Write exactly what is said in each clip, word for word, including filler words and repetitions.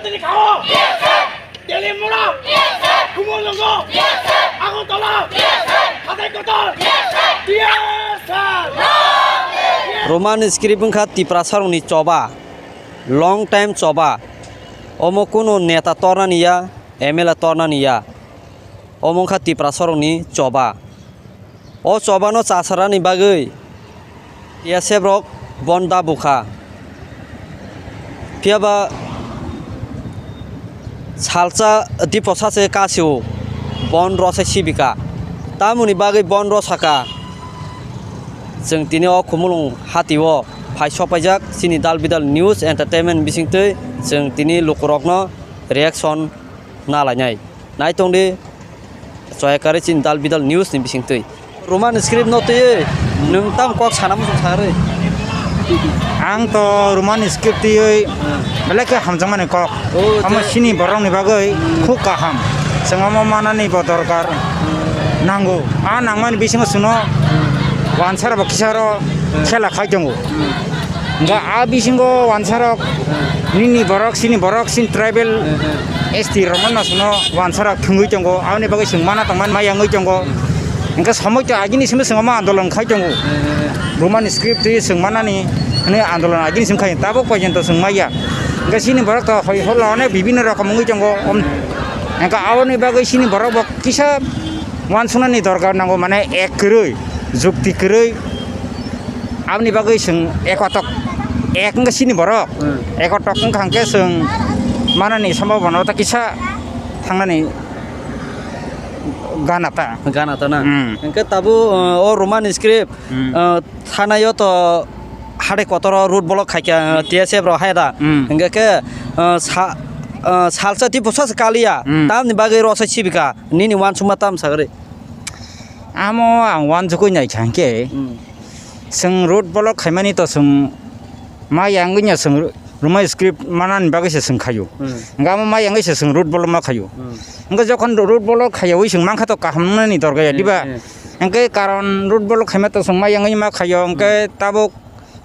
Tini kao. Delhi mura. Kumulungo. Agartala. Hatai kotor. Roman script wngkha Tiprasarokni choba, long time choba. Omo kunu neta tornani ya, M L A tornani ya. Omo wngkha Tiprasarokni choba. O chobano chasarani bagwi T S F rok bon da bukha. Phiyaba salsa diposa se kasio bon rosai sibika. Tamoni bagwi bon rosaka. Chwng tini o Khumulwng hatio phai sopaijak chini Dal Bidal News Entertainment bisingtwi chwng tini lukurokno reaction nalainai. Naitongdi, choya karwi chini Dal Bidal News ni bisingtwi. Roman script no twiwi nwng tam kok sana muchung sa rwi. Ang to Roman script twiwi belai khe hamjakmani kok. Oh, omo je- chini borokni bagwi khub kaham. Chwng omo manani bo dorkar nango. A nangmani bisingo chwngno wansarok bo kisaro khela khai tongo. Hwnkhe a bisingo wansarok nini borok, sini borok, sini tribal S T rokno no chwngno wansarok thwngwi tongo. Aboni bagwi chwng mana tongmani ma yangwi tongo. Hwnkhe somoi to agini simi chwng omo andolon khai tongo. Roman script twi chwng manani hwnwi andolon agini simi khai tabuk porjonto chwng maya. Hwnkhe sini borok to hoi holo onek bibinno rokom wngwi tongo. Hwnkhe aboni bagwi sini borok bo kisa wansuknani dorkar nango, mane ek kwrwi, jukti kwrwi. Aboni bagwi chwng ekotok, ek wngkha chini borok, hmm, ekotok wngkha hwnkhe chwng manani sombhabona ta kisa thangnani gana ta. Gana ta na? Hmm. Hwnkhe tabuk, uh, o Roman script, hmm, uh, thanaio to hatai kotoro road block khaikha, uh, T S F rok hai da. Hmm. Hwnkhe khe, uh, sa-, uh, salsa twi bwsa se kaliya. Hmm. Tamni bagwi rosai sibika. Nini wansukma tam sagri? Amo ang wansugwi naikha hwnkhe, hmm, chwng road block khaimani to chwng ma yangwi no chwng ro-, rwmai script manani bagwi se chwng khaio. Hmm. Hwnkhe amo ma yangwi se chwng road block ma khaio. Hmm. Hwnkhe jokhon road block khaiyawi chwng mankha to kaham wngnani dorkar ya, hmm, diba? Hmm. Hwnkhe karon road block khaima to chwng ma yangwi ma khaio, hwnkhe, hmm, tabuk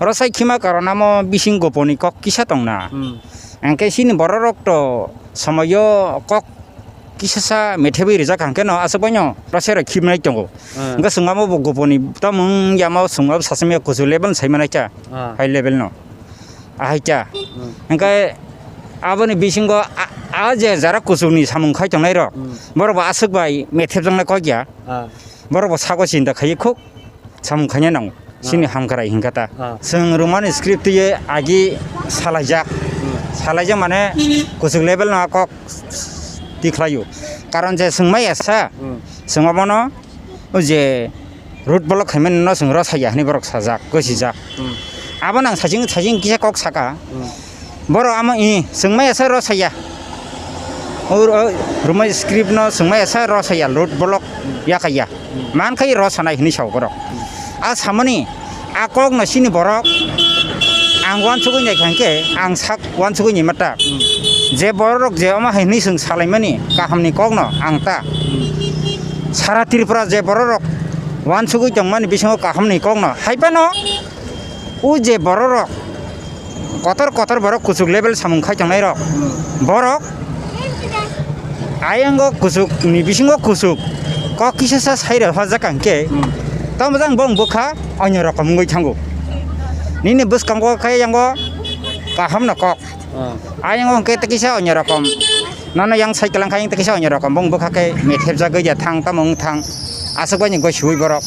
rosai khima karon amo bising goponi kok kisa tongna. Hmm. Hwnkhe chini bororok to somoio kok kisasa methebwi rijak hwnkhe no aswk baino rosai rok khibnai tongo. Hmm. Hwnkhe chwng amo bo goponi tamo wng yama chwng abo sasimya kuchuk level saimanai cha. Ah. High level no. Ahai cha. Hmm. Hwnkhe aboni bisingo a, a je jara kuchukni samung khai tongnai rok, hmm, borok bo aswk bai methebjaknai kok ya. Ah. Borok bo sago chinta khaiwi khuk samung khaina nango. Chini, ah, hamkrai hinkha ta. Ah. Chwng Roman script twiwi agi salaijak. Hmm. Salaijak mane kuchuk level no kok tikhlaio. Karon je chwng maya sa, hmm, chwng obono o je road block khaimani no chwng rosaya hinwi borok sajak, gosijak. Hmm. Abono ang sajing sajing kisa kok saka. Hmm. Borok amo i chwng maya sa rosaya. O, o, rwmai script no chwng maya sa rosaya, road block yakaya. Mankhai rosanai hinwi sao borok. A samani a kok no chini borok ang wansugwi naikha hwnkhe ang sak wansugwi naima ta. Je borok je omo hai hinwi chwng salaimani kahamni kok no ang ta. Sara Tripura je borok rok wansugwi tongmani bisingo kahamni kok no hai phano o je borok rok kotor kotor borok kuchuk level samung khai tongnai rok. Hmm. Borok ayang o kuchuk ni bisingo kuchuk kok kisa sa sai rw hajak ang khe. Hmm. Tamo jang bong bwkha onyo rokom wngwi thango. Nini bwskango khe yango kaham no kok. Ah. Ayang o hwnkhe kisa onyo rokom. Nono yang cycle wngkha, yang kisa onyo rokom, bong bwkha khe methep jagwi ya thang, tamo wng thang, aswk bai ni goi siwi borok.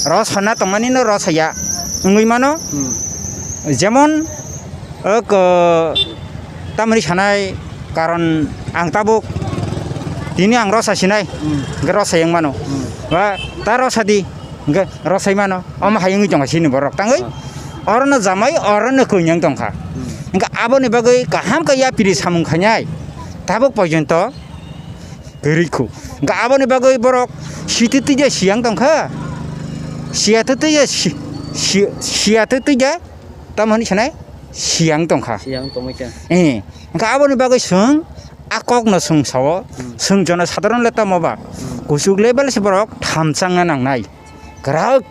Rosana tongmani no rosaya wngwi mano. Hmm. Jemon, ok, tamni sanai, karon ang tabuk tini ang rosa sinai, hmm, hwnkhe rosa yang mano. Hmm. Ba ta rosa di. Hwnkhe rosai mano, omo hai wngwi tongkha chini borok tangwi. Ah. Orono jamai, orono kwinang tongkha. Hmm. Hwnkhe aboni bagwi kaham khe yapri samung khainai tabuk porjonto kwrwi khu. Hwnkhe aboni bagwi borok sitwi twi je siyang tongkha. Siya twi twi je si-, si-, siya twi twi je tamo hwnwi sanai siyang tongkha. Siyang tongwi khe. Eh, hwnkhe aboni bagwi chwng a kokno chwng sao, hmm, chwng jono sadharon le tamo ba. Hmm. Kuchuk level se borok thamchangna nangnai. Kwrak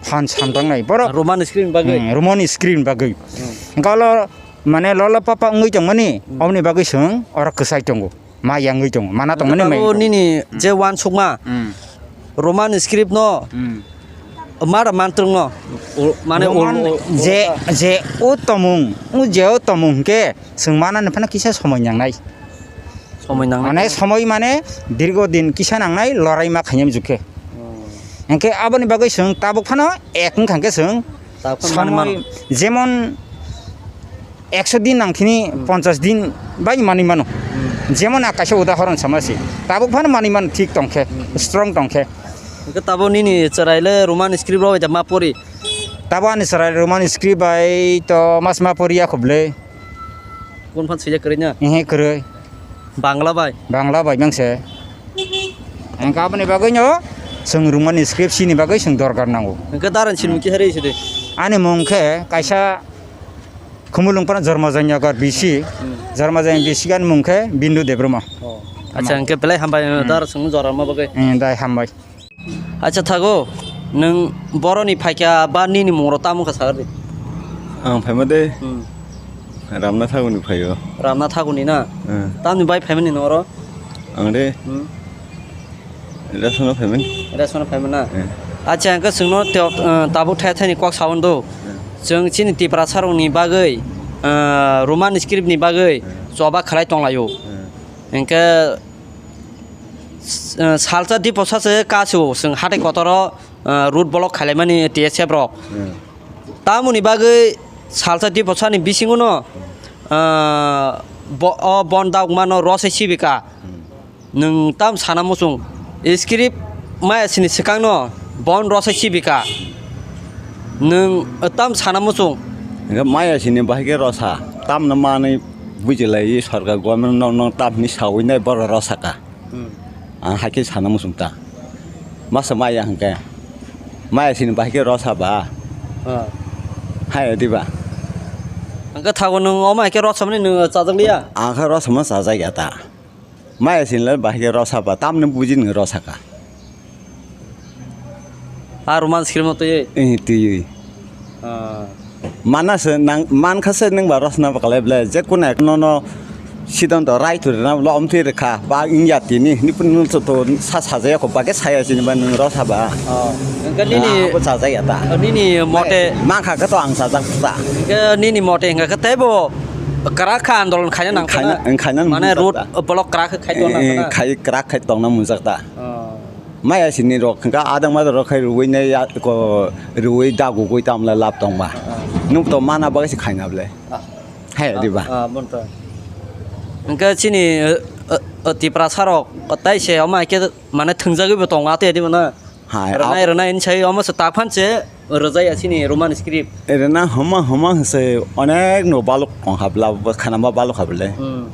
phan samtangnai borok. Roman script bagwi. Hmm, Roman script bagwi. Hmm. Hwnkhe olo Mane lolo papa wngwi tongmani, hmm, oboni bagwi chwng oro kwchai tongo. Ma yangwi tongo, mana tongmani mai. Abo nini je wansukma, hmm, Roman script no, hmm, mara mantrwng no, u-, mane Roman ul-, ul-, je, je o tomung, o je o tomung hwnkhe chwng manani phano kisa somoi nangnai. Somoi nangnai. Mane somoi mane dirgo din kisa nangnai lorai ma khainai jukhe. Oh. Hwnkhe aboni bagwi chwng tabuk phano ek wngkha hwnkhe chwng tabuk phano mani somoi mano. Jemon ekso din nangkhini, hmm, ponchas din bai manwi mano. Hmm. Jemon a kaisa udahoron sama se. Tabuk phano manwi mano thik tongkhe, hmm, strong tongkhe. Hwnkhe tabuk nini chwraile Roman script rok bai da ma pori? Tabuk ani chwraile Roman script bai to mas ma pori ya khuble. Kun phan swijak kwrwi na? Ehe, kwrwi. Bangla bai? Bangla bai mangse. Hwnkhe aboni bagwino chwng Roman script sini bagwi chwng dorkar nango. Hwnkhe daran sinimung kisa rwi sidi. Ani mung khe kaisa Khumulwng phano Jorma Janyagor B C. Hmm. Jorma Janyagor B C gan mung khe Bindu Debbarma. Oh. Acha, hwnkhe belai hambai, hmm, dar chwng jorarma bagwi. Hmm, dai hambai. Acha, thago, nwng boroni phaikha ba nini mungro tamo kha sagardi? Ang phaima de. Hmm. Ramna thaguni phaio. Ramna thaguni na? Hmm. Tamni bai phaimani noro? Ang de. Hmm. Rasono phaimani. Rasono phaimani na? Hmm. Acha, ang khe chwngno teo-, uh, tabuk thai thaini kok saono do. Hmm. Chwng chini Tiprasarokni bagwi, uh, Roman script ni bagwi, hmm, choba khlai tonglaio. Hmm. Hwnkhe, s-, uh, salsa diposa se kasu chwng hatai kotoro, uh, road block khailaimani T S F rok. Hmm. Tamoni bagwi salsa diposani bisingono, uh, bo-, o bon daukmano rosai sibika. Hmm. Nwng tam sana muchung, script maya sini swkangno bon rosai sibika. Nwng tam sana muchung. Hwnkhe maya sini bahai khe rosa, tamno manwi bujilai sorkar government no, no tam hinwi sawi nai borok rosaka. Hmm. Ang hai khe sana muchung ta. Masa maya hwnkhe. Maya sini bahai khe rosa ba. Ah. Hai diba? Hwnkhe thago nwng omo hai khe rosa mani nwng chajak liya? Ang khe rosa ma chajak ya ta. Maya sinilai bahai khe rosa ba, tamni buji nwngo rosa ka. A Roman script no twiwi? Eh, twiwi. Ah. Mana se nang, man kha se nwng ba rosna ba kalai ble, je kuna ek no no siddhanto rai tu rwna lo om twi rwkha, ba wngya tini, ni pun no to, to sa sajaya ko ba khe saya sini ba nwng rosa ba. Oh. Hwnkhe nini, ah, abo chajak ya ta. Nini mote. Maya, man kha khe to ang chajak ta. Hwnkhe nini mote hwnkha khe teibo kwrak kha andolon khaina nang khaina, kha na? Khaina mane road block kwrak khe khai tongna, eh, kha na? Khai, kwrak khai tongna mujak ta. Oh. Maya sini rok hwnkha adang ma rok khai rwui nai ya ko rwui dagugui tamla lab tongma. Oh. Nuk to mana bagwi se khaina ble. Ah. Hai, ah, diba? Ah, bon to. Hwnkhe chini, eh, eh, eh, Tiprasa rok, eh, tai se omo hai khe mane thwngjagwi bo tongo, ate diba na? Hai, rwnai, ap- rwnai hinwi sai omo se ta phan se rwjak ya chini Roman script. Rwna homa homa se onek no balok tong habla, bo khana ma balok hable. Hmm.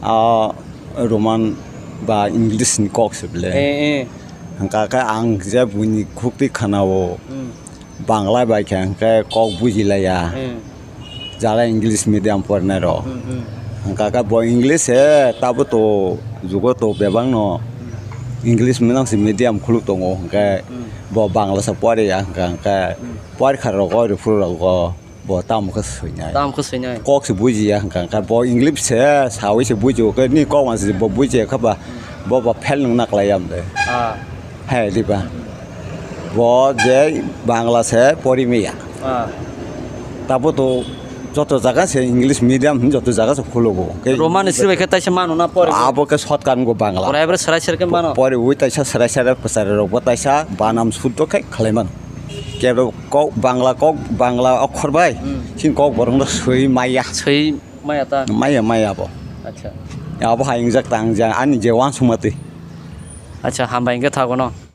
Ah, Roman ba English ni kok se ble. Eh, eh. Hwnkha khe ang je buini khukti khana o. Hmm. Bangla bai khe hwnkhe kok bujilaiya. Hmm. Jara English medium pornai rok. Hmm, hmm. Hwnkha khe bo English se tabo to jugo to bebak no English mwnang se medium khuluk tongo hwnkhe, hmm, bo Bangla se poriya hwnkha hwnkhe, hmm, porikha rogo rw phuru rogo bo tamo khe swinai. Tamo khe swinai. Kok se bujiya hwnkha hwnkhe bo English se sawi se bujio khe ni kok ma se bo bujiya khe ba bo ba fail nung naklai ya mde. Ah. Hai diba? Bo je Bangla se pori maya. Ah. Tabo to joto jaga se English medium hin joto jaga se khulogo. Ke Roman script bai khe taisa mano na pori? Abo ke shortcut go Bangla. Pori bai serai serai khe mano. Pori ui taisa serai serai pachari rok bo taisa banam suddo khe khlai mano. Kebo kok Bangla kok Bangla okhor bai, hmm, sin kok borok no swi maya. Swi maya ta? Maya, maya bo. Acha. Abo hai wngjak ta ang je ani je wansukma twi. Acha, hambai hwnkhe thago no.